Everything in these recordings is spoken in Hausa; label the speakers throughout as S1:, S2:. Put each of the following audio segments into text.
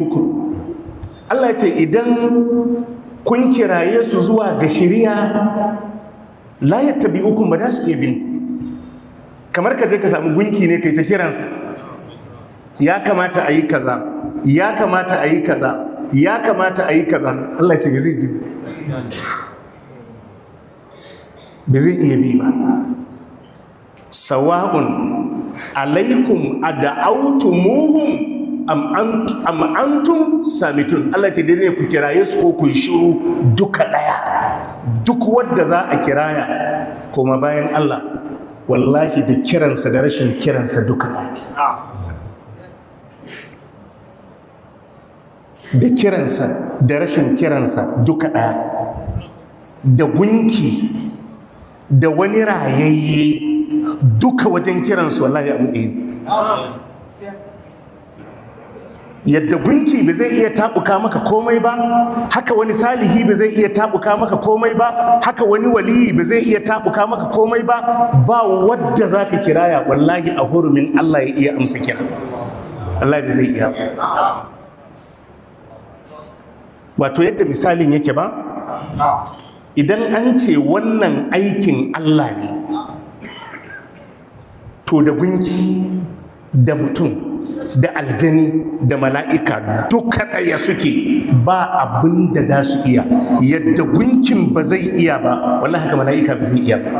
S1: Uku. Allah ya ce idan kun kiraye su zuwa ga shiriya, la yattabi'ukum, ba za su iya bin ku. Kamar ka je ka samu gunki ne kai ta kiransa, ya kamata a yi kaza, ya kamata a yi kaza, ya kamata a yi kaza. Allah ya ce ba zai ji ba, zai iya bi ba. Sawa'un alaikum ad'awtumuhum am antum samitun. Allah ce dai ne ku kiraye su ko ku yi shiru duka daya. Duk wanda za a kiraya kuma bayan Allah, wallahi da kiransa da rashin kiransa duka daya. Da kiransa da rashin kiransa duka daya. Da gunki da wani rayayye duka wajen kiransu wallahi abu ɗaya ne. Yadda gunki ba zai iya tabuka maka komai ba, haka wani salihi ba zai iya tabuka maka komai ba, haka wani waliyi ba zai iya tabuka maka komai ba. Ba wadda zaka kiraya wallahi a hurumin Allah ya iya amsa kira, Allah ba zai iya ba. Wato yadda misalin yake ba, idan an ce wannan aikin Allah ne, to da gunki da mutum da aljani da mala'ika duka ɗaya suke, ba abin da da su iya. Yadda gunkin ba zai iya ba, wallahi haka mala'ika ba zai iya ba.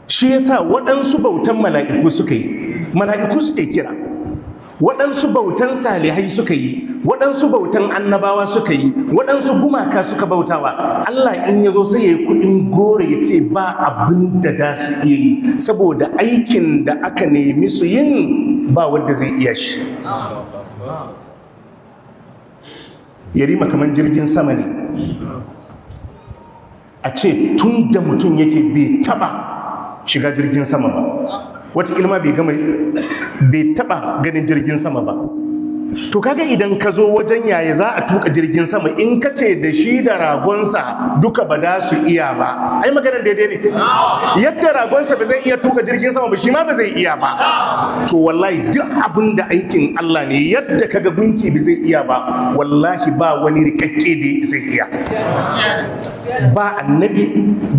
S1: Shi yasa waɗansu bautan mala'iku suka yi, mala'iku suke kira. Waɗansu bautan salihai suka yi, waɗansu bautan annabawa suka yi, waɗansu gumaka suka bautawa. Allah in ya zo sai ya yi kuɗin gore, ya ce ba abin da da su iya yi, saboda aikin da aka nemi su yin ba wadda zai iya shi. Yarima, kamar jirgin sama ne, a ce tun da mutum yake bai taba shiga jirgin sama ba, wata ilma bai gama, bai taba ganin jirgin sama ba. To kaga idan ka zo wajen yaya za a tuka jirgin sama, in ka ce da shi da ragonsa duka ba da su iya ba, ai maganar daidai ne. Yadda ragonsa ba zai iya tuka jirgin sama ba, shi ma ba zai iya ba. To wallahi duk abin da aikin Allah ne, yadda kaga gunki ba zai iya ba, wallahi ba wani rikakke da zai iya. Ba annabi,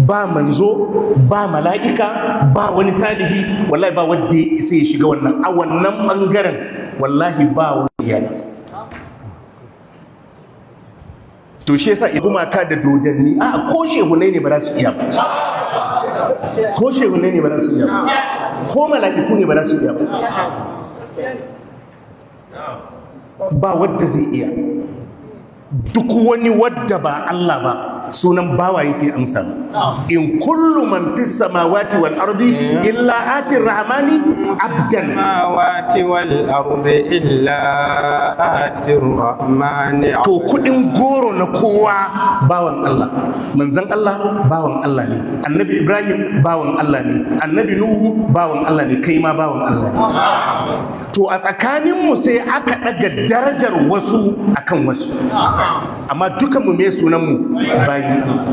S1: ba manzo, ba mala'ika, ba wani salihi, wallahi ba wanda ya isa ya shiga wannan a wannan bangaren, wallahi ba wani iya ba. To shi yasa gumaka da dodanni, a ko shehunai ne ba za su iya ba, ko shehunai ne ba za su iya ba, ko mala'iku ne ba za su iya ba, ba wadda zai iya. Duk wani wadda ba Allah ba, sunan bawa yake amsa. In kullu man fis samawati wal ardi illa atir rahmani abdan.
S2: Samawati wal ardi illa atir rahmani.
S1: To kudin goro na kowa bawan Allah, manzon Allah bawan Allah ne, Annabi Ibrahim bawan Allah ne, Annabi Nuhu bawan Allah ne, kai ma bawan Allah ne. To a tsakaninmu sai aka daga darajar wasu akan wasu, amma dukanmu me sunanmu? Bayin Allah.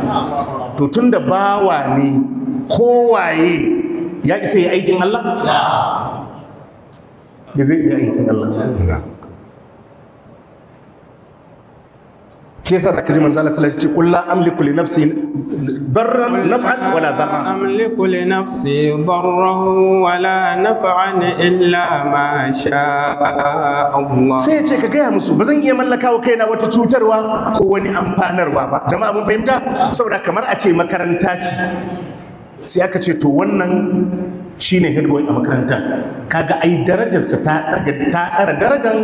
S1: To tunda bawa ne, kowaye ya isa yi aikin Allah? Ba zai iya aikin Allah. Shi yasa da kaji manzo Allah sallallahu alaihi wasallam ya ce qul la amliku li nafsi darran naf'an wala darran.
S2: Amliku li nafsi darran wala naf'an illa ma sha Allah.
S1: Sai ya ce ka gaya musu ba zan iya mallaka wa kaina wata cutarwa ko wani amfanarwa ba. Jama'a mun fahimta? Saboda kamar a ce makaranta ce, sai aka ce to wannan shine head boy a makaranta, kaga ai darajarsa ta daga, ta ƙara darajar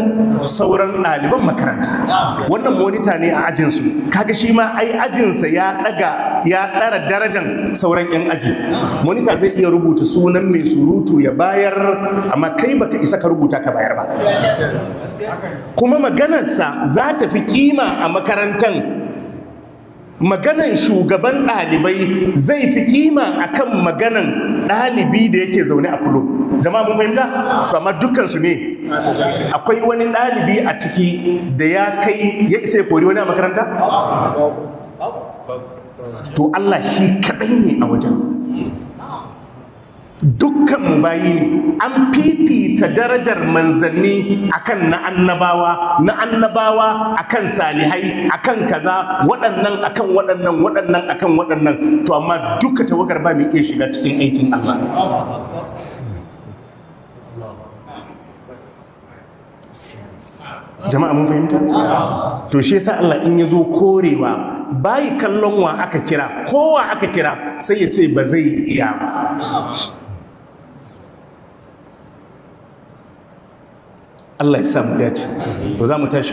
S1: sauran ɗaliban makaranta. Wannan monita ne a ajinsu, kaga shi ma ai ajinsa ya daga, ya ɗara darajar sauran 'yan aji. Monita zai iya rubuta sunan mai surutu ya bayar, amma kai baka isa ka rubuta ka bayar ba. Kuma maganarsa za ta fi kima a makarantan. Maganan shugaban ɗalibai zai fi kima akan maganan ɗalibi da yake zaune a fulo. Jama'a mun fahimta? To amma dukkan su ne, akwai wani ɗalibi a ciki da ya kai ya isa ya kori wani a makaranta? To Allah shi kaɗai ne a wajen. Dukkan mu bayi ne. An fifita darajar manzanni akan na annabawa, na annabawa akan salihai, akan kaza, waɗannan akan waɗannan, waɗannan akan waɗannan. To amma duka tawagar ba mai iya shiga cikin aikin Allah. Jama'a mun fahimta? To shi yasa Allah in ya zo korewa, bayi kallon wa aka kira, kowa aka kira, sai ya ce ba zai iya ba. Allah ya sa mu dace. Ba za mu tashi.